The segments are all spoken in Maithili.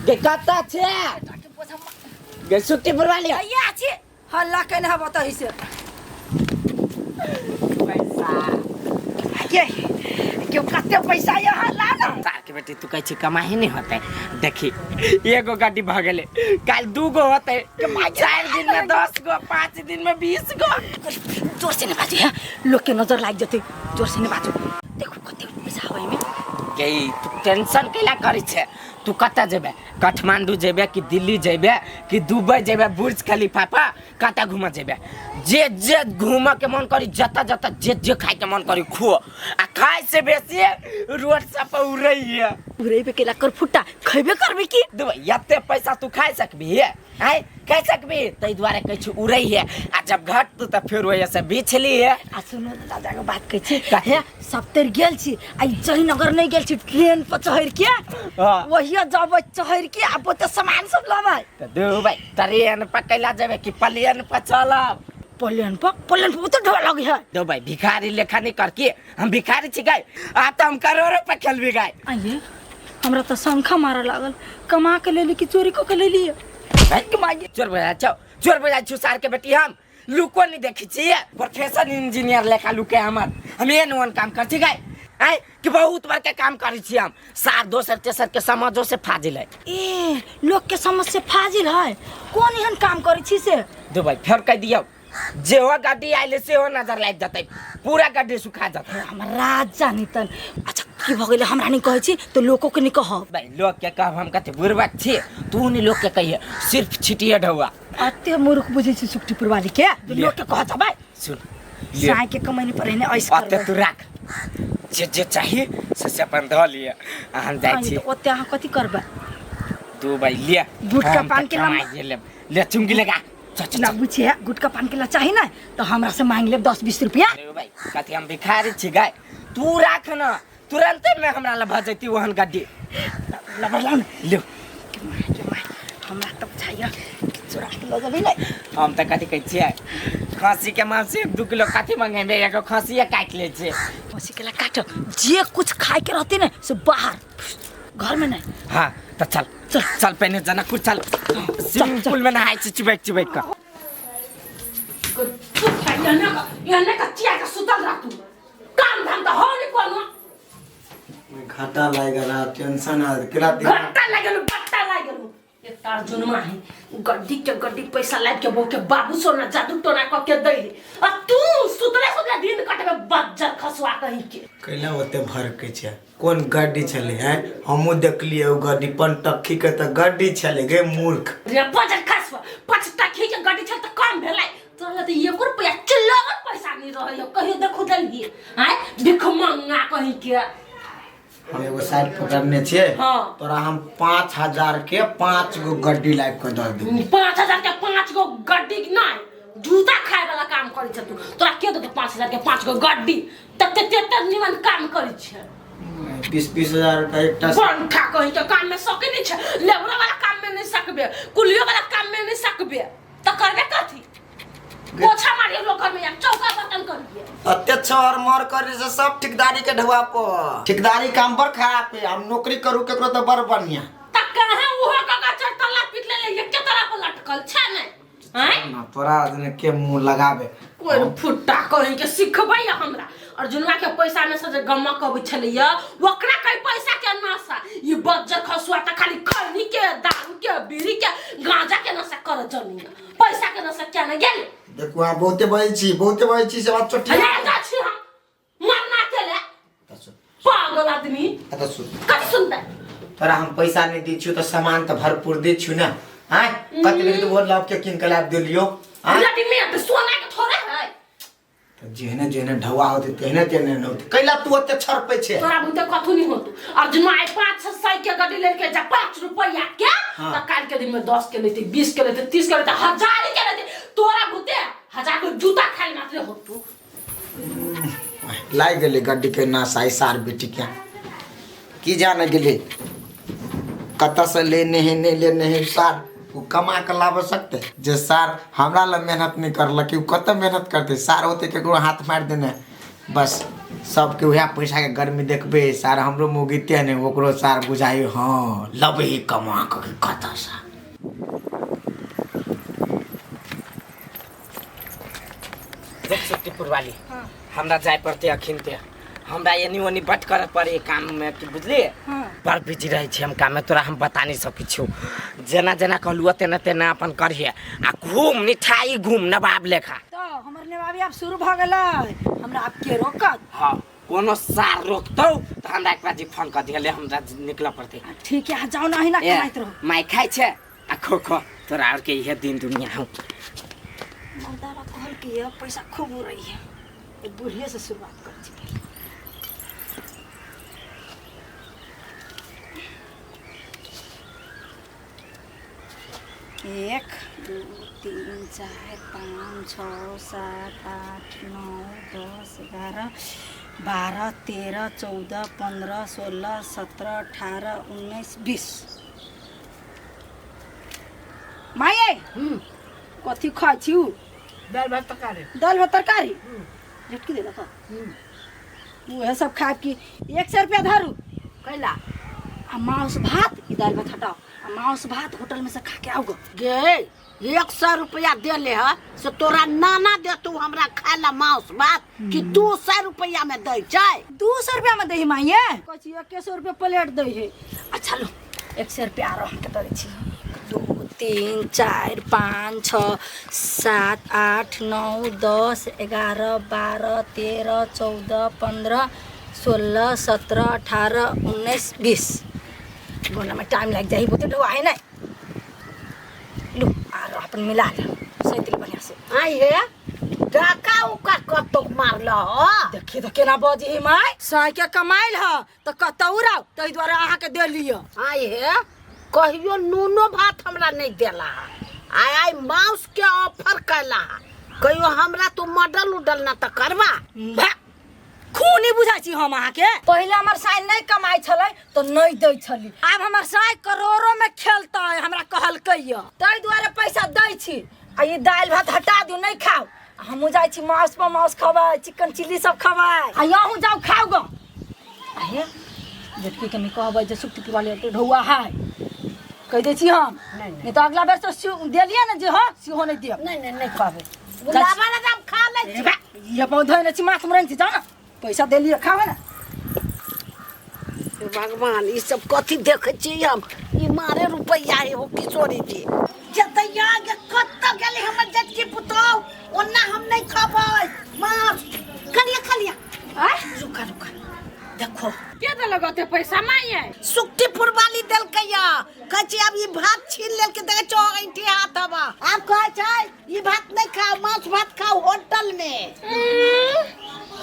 गे कतऽ छै गे सुट्टी पुरवा लिया हैया छी हल्ला केने हब ओतहि से पैसा के केओ कते पैसा ये हल्ला ना सार के बेटी तू कहै छी कमाही नहीं होते देखी एगो गाड़ी भऽ गेलै काल्हि दू गो होते 4 दिन में 10 गो, 5 दिन में 20 गो। जोर से नहीं बाजू है, लोग के नजर लाग जते। जोर से नहीं बाजू। देखो कते पैसा हवे में। गे तू टेंशन कैला करै छै? तू कतऽ जेबे? काठमांडू जेबे कि दिल्ली जेबे कि दुबई जेबे, बुर्ज खलीफा पर कतऽ घूमऽ जेबे? जे जे घूमऽ के मन करी, जतऽ जतऽ जे जे खाय के मन करी खो, आ खाय से बेसी रोड सब पर उड़ैये। उड़े पे केला कर फुट्टा खैबे करबे की? दुबई एते पैसा तू खाय सकबी? आय खाय सकबी? ताहि दुआरे कहै छी उड़ैये, आ जब घटतू तऽ फेर ओहि से बीछ लिहे। आ सुनो ने दादा के बात कहै छी। हे सप्तर गेल छी आ ई जयनगर नहि गेल छी ट्रेन पर चढ़ि के। वही जबै चढ़ि के आ बहुते सामान सब लेबै। तऽ दुबई ट्रेन पर कैला जेबे कि प्लेन पर चलब? प्लेन पर, प्लेन पर तो ढोल लगे है। दुबई भिखारी लेखा नहीं करके, हम भिखारी छी गाय? आ तऽ हम करोड़ों पर खेलबी गाय। आइए हमरा तऽ शंखा मारऽ लागल, कमा के लेली कि चोरी कऽ के लेली? कमाइए चोर बजा छौ, चोर बजा छु सार के बेटी। हम लुको नहीं देखी छियै, प्रोफेसर इंजीनियर लेखा लुके हमर। हम एहन ओहन काम कर छी गाय? आय कि बहुत बड़का काम करै छी हम सार, दोसर तेसर के समाजो से फाजिल है। ए लोग के समझ से फाजिल है? कोन एहन काम करै छी से? दुबई फेर कह दियौ, जेहो गड्डी आइले सेहो नजर लागि जतै, पूरा गड्डी सुखा जतै। हमर राज जानी तन। अच्छा की भऽ गेलै? हमरा नहि कहै छी तऽ लोको के नहि कहब। भाई लोग के कहब? हम कथी बुड़बक छी? तू नहीं लोग के कहिए, सिर्फ छिटिए ढौआ। अते मूर्ख बुझै छी सुखटीपुर वाली के जे लोक के कह जबै? सुन। साय के कमैनी पर एने ऐस अते करबै। तू राख, जे जे चाहिए से अपन धऽ लिए, आ हम जाइ छी। तऽ ओते अहाँ कथी करबै? दू भाई ले। गुटखा हम तऽ पान के कमाइए लेब। ले चुंगी लगा, चल चल। ना चल। बुझिए, गुटका पान के ला चाही ना तऽ हमरा से मांग लेब 10-20 रुपया। अरे भाई कथी हम भिखारी छी गाय? तू राख ना, तुरंते में हमरा ला भऽ जैती ओहन गड्डी। लबर लाउ ने। लियो। के माय के माय, हमरा तऽ बुझाइया कि चोरा के लऽ जेबै ने। हम तऽ कथी कहै छियै, खस्सी के मांस 1-2 किलो कथी मंगेबै? एगो खस्सीए काटि लै छियै। खस्सी के ला काट, जे कुछ खाए के रहती ने से बाहर, घर में नहीं। हाँ तऽ चल। चल। चल पहिने जनकपुर चल, स्विमिंग पूल में नहाय छी चुबैक चुबैक कऽ। एने का चिया के सुतल रह तू, काम धाम तऽ हो नहीं कोनो। घाटा लागि गेल, टेंशन आ केला दिन। घट्टा लागल, बट्टा लागल। एक तार जुनमा है, गड्डी के गड्डी पैसा लाइब के बहू के बाबू सोना जादू टोना क के दै है, आ तू सुतले सुतले दिन कटबे, बज्जर खसुआ कहीं के। कैला ओते भरकै छै? कोन गड्डी छलै हैं? हमहूँ देखलियै ओ गड्डी, पंटक्खी के तऽ गड्डी छलै गे मूर्ख। रे बज्जर खसुआ, 5 टकी के गड्डी छल तऽ कम भेलै? तोरा तऽ एको रुपया चिल्लर पैसा नहीं रहै हो। कहियो देखो देलिए आय भिख मंगा कहीं के? हम एगो साइड पकड़ने छियै। तोरा हम 5,000 के पाँच गो गड्डी लाबि कऽ दऽ देबै। 5,000 के पाँच गो गड्डी नहीं, जूता खाए वाला काम करै छ तू। तोरा के देतौ 5,000 के पाँच गो गड्डी? तते तेते निमन काम करै छ। 20-20 हजार का एकटा। बंठा कहीं के, काम में सके नहीं छ। लेबरो वाला काम में नहीं सकबे, कुलियो वाला काम में नहीं सकबे, त करबे कथी? पोछा मारिए लोग घर में या चौका बर्तन करिए? अते छर मर करे से सब ठेकेदारी के ढुआ पर। ठेकेदारी काम बड़ खराब है। हम नौकरी करू केकरो तऽ बड़ बढ़िया। त कहाँ उहो कका चटला पीट ले ले, एके तरह पर लटकल छै ने आँय? ना तोरा आदमी के मुंह लगाबे। कोई फुट्टा कहीं के, सिखबै हमरा? अर्जुनवा के पैसा में से जे गमक अबै छलैया, ओकरा कई पैसा के नशा। ई बज्जर खसुआ त खाली खैनी के, दारू के, बीड़ी के, गांजा के नशा कर जनिया, पैसा के नशा क्या ने गेल। देखू, अहाँ बहुते बजै छी, बहुते बजै छी, से बात चोटी। अरे जा छी हम मरना के ले, पागल आदमी। अच्छा सुन। कथी सुनते? तोरा हम पैसा नहीं दै छियौ तऽ सामान तऽ भरपूर दै छियौ ने? आँय, कते बेर तऽ वो लव के कीन के लाबि देलियौ, आँय? रेडीमेड सोना के थोड़े है। तऽ जेहने जेहने ढौआ होतै तेहने तेहने ने होतै। कैला तू ओते छरपै छै? तोरा बुते कथू नहीं होतू। अर्जुन आइ 500 के गड्डी लेके जा 5 रुपया के। त काल के दिन में 10 के लेते, 20 के लेते, 30 के लेते, हजार के लेते। तोरा बुते हजार के जूता खाली मात्र होतू। लागि गेलै गड्डी के नाश आई सार बेटी के। की जाने गेलै कतऽसँ लेने है, नहि लेने है। सार ओ कमा कऽ लाबऽ सकतै? जे सार हमरा लए मेहनत नहि करलक, ओ कतऽ मेहनत करतै? सार होतै ककरो हाथ मारि देने बस। सबके उएह पैसाके गर्मी देखबै सार हमरो मुगिते नहि ओकरो सार बुझाइ हँ लबै कमा कऽ कतऽसँ। देख सुट्टीपुर वाली हमरा जाय पड़ते अखिन ते हमरा एनी ओनी बट करे पड़े काम में कि बुझलिए बड़ बिजी रहे छी हम काम में तोरा हम बता नहीं सकै छियौ जेना जेना कहलुआ तेना तेना अपन करिहे आ घूम निठाई घूम नवाब लेखा। तऽ हमर नवाबी आब शुरू भऽ गेलै हमरा आब के रोकत? हाँ कोनो सार रोकतौ तऽ हमरा एक बार जी फोन कर दिहे ले हमरा निकलऽ पड़तै। ठीक है अहाँ जाउ ने अहिना ए, कमाइत रहू। माय खाइ छै आ खो खो तोरा और के इहे दिन दुनिया हौ। मर्दाबा कहल कि ये पैसा खूब उड़ै है ए बुढ़िए से शुरुआत करै छी पहिले। एक दू तीन चारि पाँच छओ सात आठ नओ दस 11 12 13 14 15 16 17 18 19 20। माये कथी खाइ छी उ? दालि भात तरकारी। दालि भात तरकारी झटकी देलक उहे सब खायब कि 100 रुपया धरू कैला आ मांस भात ई दालि भात हटाओ आ मांस भात होटल में से खा के आओ गो। गे 100 रुपया देले ह से तोरा नाना देतू हमरा खाय ला मांस भात कि 200 रुपया में दै छै? 200 रुपया में दै माये कहै छी 100 रुपया प्लेट दै है। अच्छा लो 100 रुपया आरो हम के दै छी। 2 3 4 5 6 7 8 9 10 11 12 13 14 15 16 17 18 19 20। गोना में टाइम लग जाही बहुते ढुआ है नहीं लू आरो अपन मिला ले सैतिल बढ़िया से। आई हे डाका उका कतौ मारल ह? देखिए तो केना बजी ही माय साय के कमाइल ह त कतौ राव तै दुआरे अहाँ के दे लिय। आई हे कहियो नूनो भात हमरा नहीं देला आय आय मांस के ऑफर कैला कहियो हमरा तू मडल उडल ना त करबा। खूब नहीं बुझाइ छी हम अहाँ के। पहिले हमर साय नहीं कमाइ छलै तो नहीं दै छली आब हमर साय करोड़ों में खेलतै हमरा कहलकै य तै दुआरे पैसा दै छी आ ई दालि भात हटा दियौ नहीं खाउ। हमहूँ जाइ छी मांस पर मांस खबै चिकन चिल्ली सब खबै आ अहूँ जाउ खाउ ग। आ हे जेठकी के नहीं कहबै जे सुक्ति वाले एते ढौआ है कहि दै छी हम नहीं तो अगला बेर से देलियै ने जे हँ सेहो नहीं देब। नहीं नहीं नहीं कहबै गुलाबा ना हम खा लै छी। ये पौधा ने छी माथ मरन छी जाउ ना पैसा देलियै खाबै ना। हे भगवान ई सब कथी देखै छी हम ई मारे रुपैया है हो किशोरी जी जतैया के कत गेलै हमर जेठकी पुतोह ओना हम नहीं खबै मांस खलिया खलिया रुका रुका देखो के देलक ओते पैसा माये? सुक्तिपुर वाली देलकै या कहै छी अब ई भात छीन लेलकै देखै छौ ऐंठी हाथ हवा आब कहै छै ई भात नहीं खाओ मांस भात खाओ होटल में।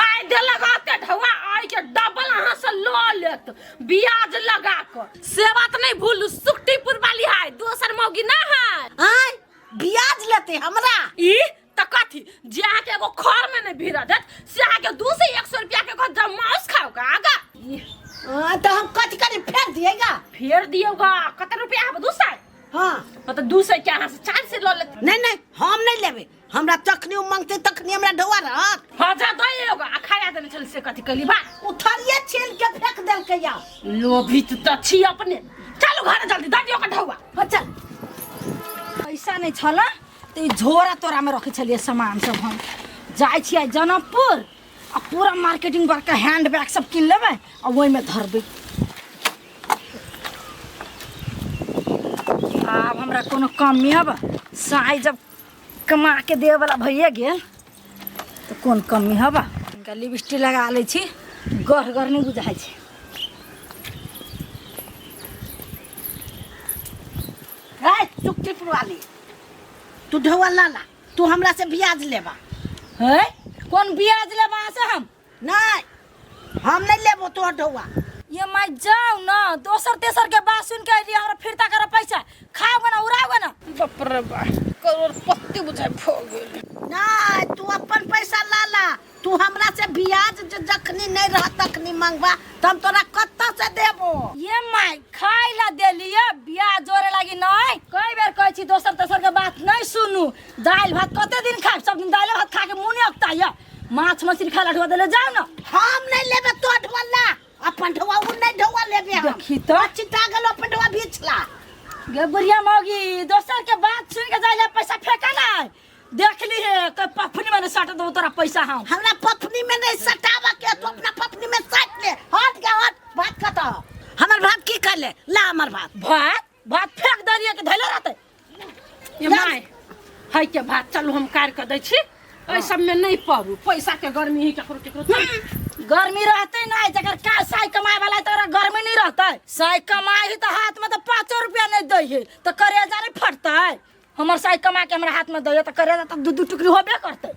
आइ देलक ओते ढौआ आइ के डबल अहाँ से ल लेत ब्याज लगा क से बात नहीं भूलू सुक्तिपुर वाली है दोसर मौगी ना है। आय ब्याज लेते हमरा ई त कथी जे अहाँ के एगो खर में नहीं भीड़ देत से अहाँ के 2 से 100 रुपया के घर जब मांस खाओ का आगा। हाँ, तो हम कथी करी फेर दिएगा? फेर दिएगा कते रुपया हब 200? हाँ। हाँ, तो 200 के अहाँ से 400 ल लेते। नहीं नहीं हम नहीं लेबे हमरा तखनी उ मांगते तखनी हमरा ढौआ रहत। हाँ जा दइएगा आ खाया देने छल से कथी कहली बा उथरिए छील के फेंक देलकै या। लोभी त छी अपने चलू घर जल्दी दऽ दियौ ढौआ। हाँ चल पैसा नहीं छला त ई झोरा तोरा में रखे छलियै सामान सब। हम जाइ छियै जनकपुर आ पूरा मार्केटिंग बड़का हैंड बैग सब किन लेबै आ ओहिमे धरबै। आब हमरा कोनो कमी हब साई जब कमा के देवला भइए गेल तऽ कोन कमी हब। हिनका लिपस्टिक लगा लै छी गढ़ गढ़ नहि बुझाइ छै। हे सुक्तिपुर वाली तू ढौआ ला ला तू हमरा से ब्याज लेबा। हे कोन ब्याज लेबा अहाँ से हम? नहीं हम नहीं लेबो तोहर ढौआ। ये माय जाउ न दोसर तेसर के बात सुन के अइली हमरा फिरता कर पैसा खाओ ना उड़ाओ ना। बाप रे बाप करोड़पति बुझाइ भ गेल। नहीं तू अपन पैसा ला ला तू हमरा से ब्याज जखनी नहीं रह तखनी मांगबा त हम तोरा कत्ता से देबो। ये my खाइ ला देलिए ब्याज जोड़े लागी नहीं। कई बेर कहै छी दोसर तेसर के बात नहीं सुनू दालि भात कते दिन खाब सब दिन दालि भात खा के मुँह नहीं अकता या माछ मछली खा ला ढो देले जाउ न। हम नहीं लेबे तो ढोला अपन ढोआ उ नहीं ढोआ लेबे हम। देखी तो। चिता गेलो अपन ढोआ बीचला। गे बुढ़िया मौगी दोसर के बात सुन के जाइले पैसा फेंका ना देख ली है कोई पफनी में सट दो तोरा पैसा हम। हमरा पफनी में नहीं सटावा के, तू अपना पफनी में सट ले। हट के हट बात कत हमर भात की कर ले ला हमर भात। भात भात फेंक दलिए के धैले रहते। ये my है के भात चलू हम कार के दै छी। एहि सब में नहीं पड़ू, पैसा के गर्मी ही केकरो केकरो। गर्मी रहते नहीं, जकर का साई कमाए वाला है तोरा गर्मी नहीं रहता। साई कमाए ही तो हाथ में तो 5 रुपया नहीं दै है तो करेजा नहीं फटता है। हमर साई कमा के हमरा हाथ में दै है तो करेजा तो 2-2 टुकड़ी होबे करते।